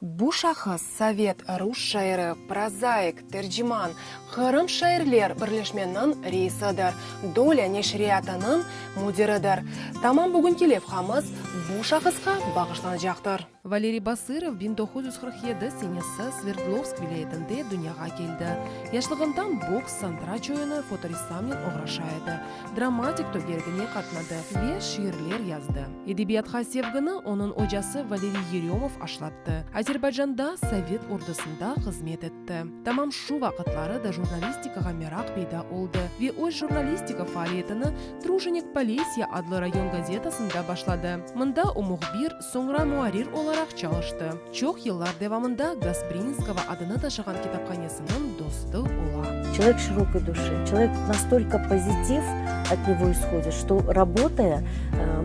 Bu şahıs sovet, rus şairi, prozaik, terciman, Qırım şairler birleşmeniñ reisidir, Dolâ neşriyatınıñ müdiridir. Tamam bugünki levhamız bu şahısqa bağışlanacaqtır. Valeriy Basırov 1947 senesi Sverdlovsk vilâyetinde dünyağa keldi. Yaşlığından boks, santıraç oyunı, fotoressamnen oğraşa edi. Dramatik tögerigine qatnadı ve şiirler yazdı. Edebiyatqa sevgini onıñ ocası Valeriy Yerömov aşlattı. Azerbaycanda sovet ordusında hızmet etti. Tamam şu vaqıtları da jurnalistikağa meraq peyda oldı ve öz jurnalistika faaliyetini Trujenik Polesye adlı rayon gazetasında başladı. Mında o mühbir, soñra muarrir olaraq çalıştı. Çoq yıllar devamında Gasprinskogo adını taşığan kitaphanesiniñ dostu ola. Человек широкой души, человек настолько позитив от него исходит, что работая,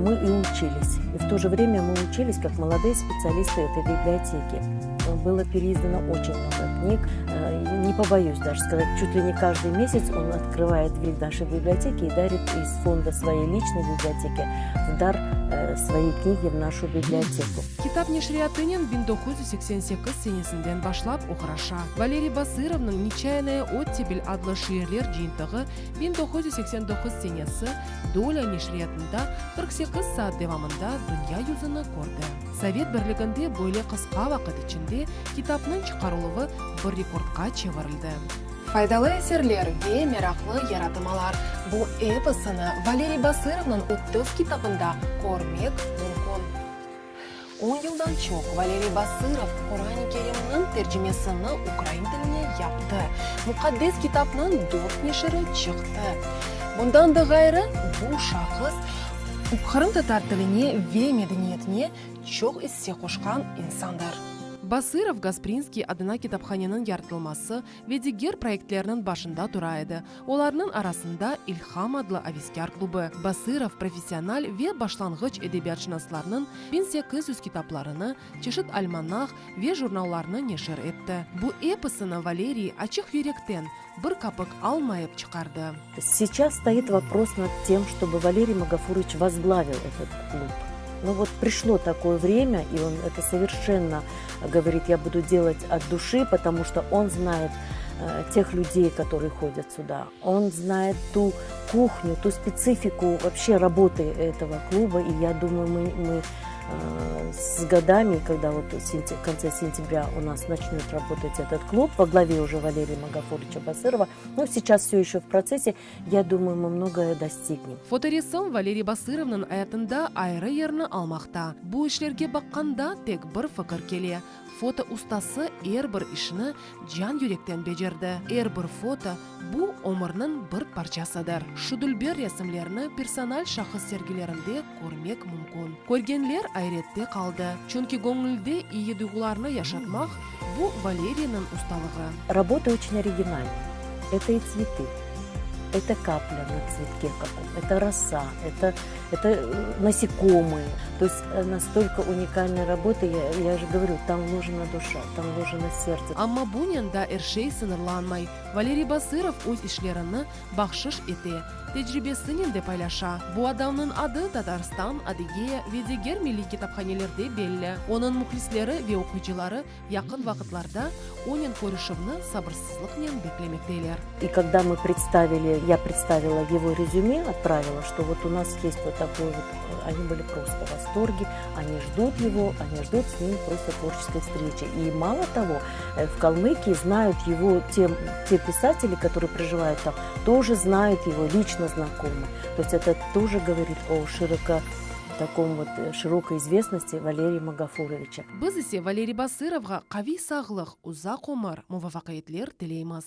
мы и учились. И в то же время мы учились как молодые специалисты этой библиотеки. Было переиздано очень много книг. Не побоюсь даже сказать, чуть ли не каждый месяц он открывает дверь нашей библиотеки и дарит из фонда своей личной библиотеки в дар свои книги в нашу библиотеку. Kitap neşriyatınen 1988 senesinden başlap oğraşa. Valeriy Basırovnıñ Neçayannaya ottepel adlı şiirler cıyıntığı 1989 senesi Dolâ neşriyatında 48 saat devamında dünya yüzüni kördi. Sovet Birliginde böyle qısqa vaqıt içinde kitapnıñ çıqarıluvı bir rekordqa çevirildi. Faydalı eserler ve meraqlı yaratımalar, bu episini Valeriy Basırovnıñ 30 kitabında körmek mümkün. 10 yıldan çoq Valeriy Basırov Quran-ı Kerimniñ tercimesini ukrain tiline yaptı, muqaddes kitapnıñ dört neşiri çıqtı. Bundan da ğayrı, bu şahıs qırımtatar tiline ve medeniyetine çoq isse qoşqan insandır. Basırov Gasprinskiy adına kitaphaneniñ yaratılması ve diger proyektlerniñ başında tura edi, olarnıñ arasında İlham adlı aveskâr klubı. Basırov professional ve başlanğıç edebiyatşınaslarnıñ 1800 kitaplarını, çeşit almanah ve jurnallarnı neşir etti. Bu episini Valeriy açıq yürekten, bir kapik almayıp çıqardı. Сейчас стоит вопрос над тем, чтобы Валерий Магафурович возглавил этот клуб. Ну вот пришло такое время, и он это совершенно говорит, я буду делать от души, потому что он знает тех людей, которые ходят сюда. Он знает ту кухню, ту специфику вообще работы этого клуба. И я думаю, мы с годами, когда вот в конце сентября у нас начнет работать этот клуб во главе уже Валерия Магафуровича Басырова, но сейчас все еще в процессе, я думаю, мы многое достигнем. Fotoresim Valeriy Basırovnıñ ayatında ayrı yerni almaqta. Bu işlerge baqqanda tek bir fikir kele, foto ustası er bir işni can yürekten becerdi. Er bir foto, bu ömürniñ bir parçasıdır. Şu dülber resimlerni personal şahıs sergilerinde körmek mümkün. Körgenler ayrette qaldı, çünki göñülde iyi duyğularnı yaşatmaq, bu Valeriyniñ ustalığı. Работа очень оригинальная. Это и цветы, это капля на цветке каком, это роса, это насекомые. То есть настолько уникальная работа, я же говорю, там вложена душа, там вложено сердце. Amma bunen da er şey sıñırlanmay. Valeriy Basırov öz işlerini bahşış ete, tecribesinen de paylaşa. Bu adamnıñ adı Tatarstan, Adıgeya ve diger milliy kitaphanelerde belli. Onıñ mühlisleri ve oquyıcıları yaqın vaqıtlarda onen körüşüvni sabırsızlıqnen beklemekteler. И когда мы представили, я представила его резюме, отправила, что вот у нас есть вот такой вот, они были просто в восторге, они ждут его, они ждут с ним просто творческой встречи. И мало того, в Калмыкии знают его те писатели, которые проживают там, тоже знают его, лично знакомы. То есть это тоже говорит о таком вот широкой известности Валерия Магафуровича. Biz ise Valeriy Basırovğa qaviy sağlıq, uzaq ömür, muvafaqiyetler tileymiz.